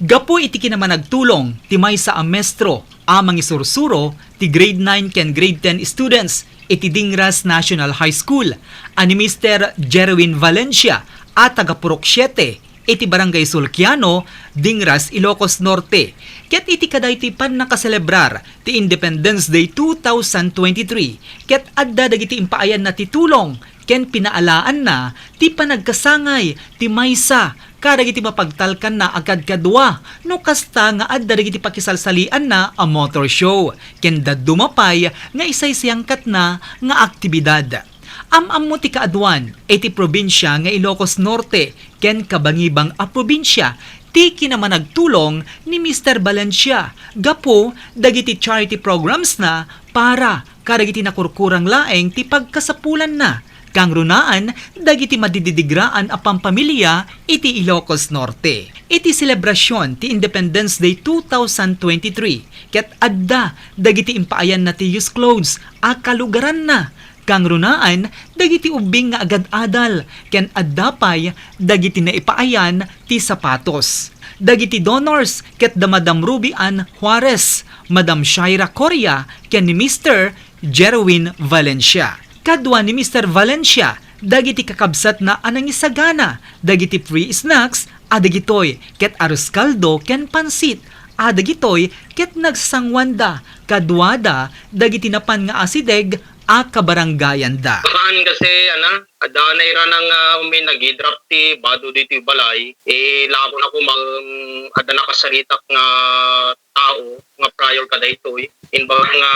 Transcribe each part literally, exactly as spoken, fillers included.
Gapu iti kinamanagtulong ti maysa a maestro a mangisursuro ti grade nine ken grade ten students iti Dingras National High School a ni Mister Jerwin Valencia a taga Purok siete iti Barangay Sulquiano, Dingras, Ilocos Norte. Ket iti kadaytoy pannakaselebrar ti Independence Day two thousand twenty-three, ket adda dagiti impaayanna ti tulong ken pinaalaanna ti panagkasangay ti maysa kadagiti mapagtalkanna a kadkadua no kasta nga adda dagiti pakisalsalianna a motor show ken dadduma pay nga isaysayangkatna nga aktibidad. Am-ammo ti kaaduan iti probinsia nga Ilocos Norte ken kabangibang a probinsia ti kinamanagtulong ni Mister Valencia gapu dagiti charity programsna para kadagiti nakurkurang laeng ti pagkasapulanna, kangrunaan dagiti madididigraan a pampamilya iti Ilocos Norte. Iti selebrasion ti Independence Day two thousand twenty-three, ket adda dagiti impaayanna ti used clothes a kalugaranna, kangrunaan dagiti ubbing nga agad-adal, ken adda pay dagiti naipaayan ti sapatos. Dagiti donors ket da Madam Ruby Ann Juarez, Madam Shaira Coria, ken ni Mister Jerwin Valencia. Kadua ni Mister Valencia dagiti kakabsatna a nangisagana dagiti free snacks a dagitoy ket arroz caldo ken pansit a dagitoy ket nagsasanguanda kaduada dagiti napan nga asideg a kabarangayanda. Haan kasi, ana, adda na irana nga, ah, umay nagidrop ti bado ditoy balay, eh, lako na koma, um, adda nakasaritak nga tao nga prior kadaytoy. Imbaga nga,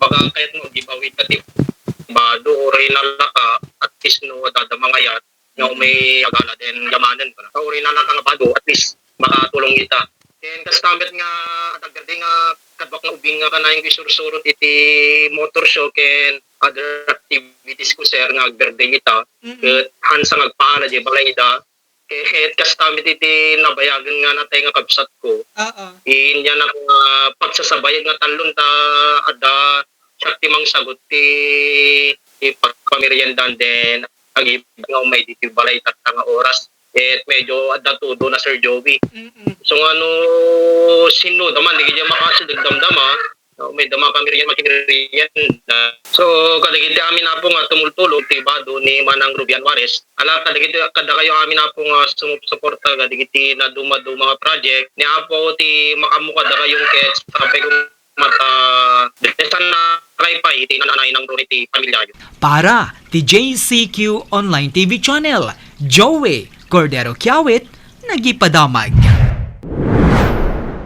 baga kayat mo giveaway ta ti bado, uray nalaka, at least no, adda mangayat, nga umay agala, then yamanen ka na. Uray nalaka nga bado, at least makatulong ita. Ken kasta met nga, adda birthday nga, kaduak nga ubing nga kanayon isursuro iti motor show ken other activities ko, sir, nga ag-birthday ita. Mm-mm. Ket hansa nga agpaala diay balayda. Ket, ket kasta met iti nabayagen nga natay nga kabsat ko. Oo. Inya na nga pagsasabayag nga tallon ta adda siak ti mangsagut ti, ti pagpameriendan, then agibag nga umay ditoy balay tatta nga oras. Ket medyo adda todo na, Sir Joey. Mm-mm. So, nga no sino da man, di kadi makasideg damdama, no, may dama kami riyan, makimiriyan. So, kadagiti amin, Apo, nga tumultulog ti bado ni Manang Rubian Juarez. Ala, kadagiti, kadakayo amin, Apo, nga sumusuporta kadagiti naduma-duma nga project ni Apo ti makaammo kadakayo ket sapay ko mata, desan na kay pay iti nananay nang ruri ti pamilyayo. Para ti J C Q Online T V Channel, Joey Cordero Kiawit, nagipadamag.